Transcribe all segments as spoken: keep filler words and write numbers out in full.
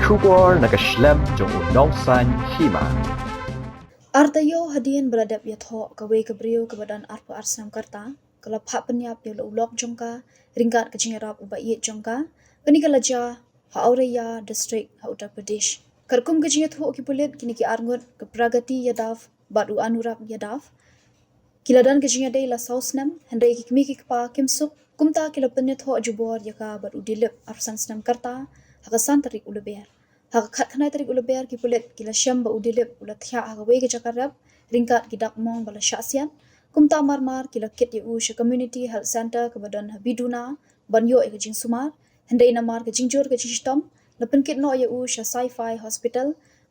Khubor na ka shlem jong u Nongsaiñ Hima. Ar taïew hadien ba la dep ïathoh, kawei ka briew kaba don arphew ar snem ka rta ka la phah pynïap ïa u lok jong ka ryngkat ka jingïarap u ba ïeit jong ka. Kane ka la jia ha Auraiya District ha Uttar Pradesh. Katkum ka jingïathuh ki pulit, kine ki arngut, ka Pragati Yadav bad u Anurag Yadav, ki la don ka jingïadei la saw snem, hynrei ki kmie ki kpa kim suk, kumta ki la pynïathoh jubor ïa ka bad u Dilip, arphew san snem ka rta, ha ka san tarik u Lber. Ha ka khatkhyndai tarik u Lber, ki pulit ki la shem ba u Dilip u la thiah ha kawei ka jaka rep ryngkat ki dak mong ba la shah siat. Kumta marmar ki la kit ïa u sha Community Health Centre kaba don ha Biduna ban ïoh ïa ka jingsumar. Hynrei namar ka jingjur ka jingshitom, la pynkit noh ïa u sha Sci-Fi Hospital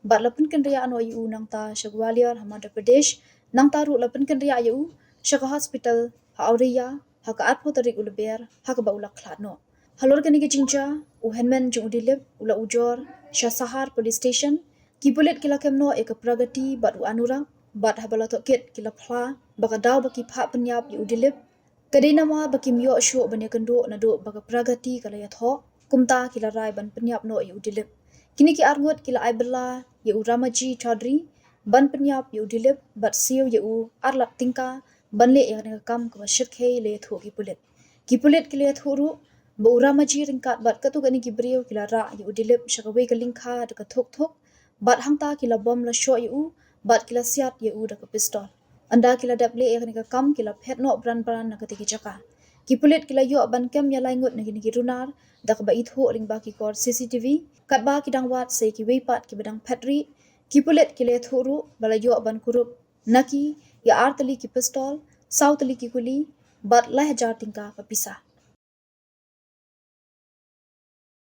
bad la pynkynriah noh ïa u nangta sha Gwalior ha Madhya Pradesh. Nangta ruh la pynkynriah ïa u sha ka hospital ha Auraiya ha ka arphew tarik u Lber, ha kaba u la khlad noh. Halor kane ka jingjia, u hynmen jong u Dilip u la ujor sha Sahar Police Station. Ki pulit ki la kem noh ïa ka Pragati bad u Anurag, bad haba la tohkit ki la phla ba ka daw ba ki phah pynïap ïa u Dilip ka dei namar ba kim ïoh shuh ban ïakynduh naduh ba ka Pragati ka la ïathoh, kumta ki la rai ban pynïap noh ïa u Dilip. Kine ki arngut ki la ai bylla ïa u Ramaji Chaudhary ban pynïap ïa u Dilip bad siew ïa u ar lak tyngka ban leh ïa kane ka kam kaba shyrkhei, la ïathuh ki pulit. Ki pulit ki la ïathuh ruh ba u Ramaji ryngkat bad katto katne ki briew ki la rah ïa u Dilip sha kawei ka lyngkha da ka thuk thuk, bad hangta ki la bom la shoh ïa u bad ki la siat ïa u da ka pistol. Ynda ki la dep leh ïa kane ka kam, ki la phet noh bran bran na katei ka jaka. Ki pulit ki la ïoh ban kem ïa lai ngut na kine ki runar da kaba ithuh lyngba ki kor C C T V, katba ki dang wad sa ïa kiwei pat kiba dang phet rieh. Ki pulit ki la ïathuh ruh ba la ïoh ban kurup na ki ïa ar tylli ki pistol, saw tylli ki kuli bad lai hajar tyngka ka pisa.